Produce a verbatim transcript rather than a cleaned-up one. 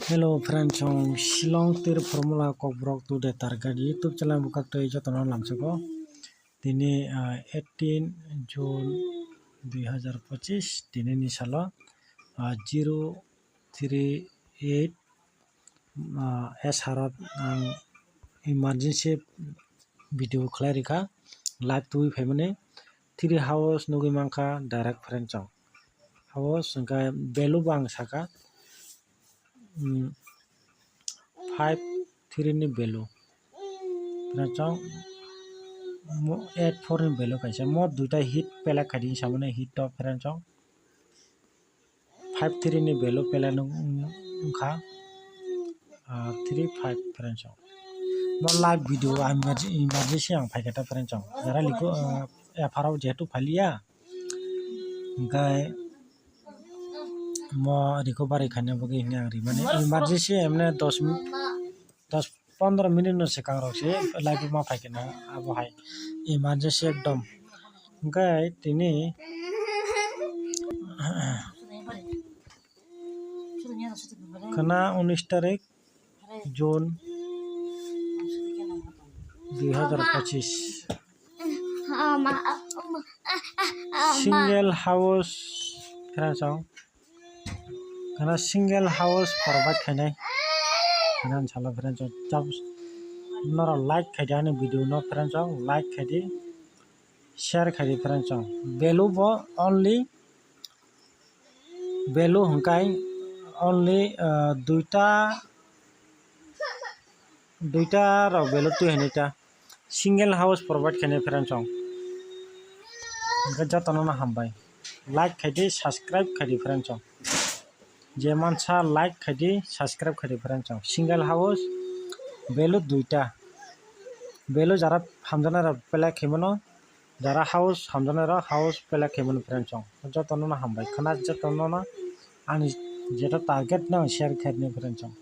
Hello friends, chwng Shillong tir formula kokborok today target YouTube channel bwkhaktwi jotono lamsoko. Tini, ah, eighteen June dui hazar pocchish, tini ni salo, ah, zero three eight, ah, S R O ang emergency video khlai rikha, live twi phaimani. Three house nugwi mankha direct friends chwng. House hwnkhe value bo ang sakha, mm, five three ni value. Friends chwng mo eight four ni value kaisa. Mo duita hit pelek khaidi hinwi samani hit to friends chwng. Five three ni value pele nung wngkha, ah, three five friends chwng. Mo live video ang emergency, emergency ang phaikha ta friends chwng. Jara liko, ah, F R O jehetu phaliya. Hwnkhe mo recovery khaina bagwi hwnwi ang rimani emergency emne dos min-, dos pondro minute no swkang rok se live ma phaikha na abo hai emergency ekdom. Hwnkhe tini khwna unis tarik June dui hazar pocchish. Single house friends chwng. Khwna single house provide khainai. Khwna salo friends chwng. Norok like khaidi ani video no friends chwng, like khaidi, share khaidi friends chwng. Value bo only, value hwnkhe only, ah, duita, duita rok value twi hinwi ta single house provide khainai friends chwng. Hwnkhe jotono no hambai, like khaidi, subscribe khaidi friends chwng. Je mansa like khaidi, subscribe khaidi friends chwng. Single house value duita, value jara hamjaknai rok pelek khaimano, jara house hamjaknai rok house pelek khaimano friends chwng. Jotono no hambai khwna, jotono no ani jeta target no share khaidi friends chwng.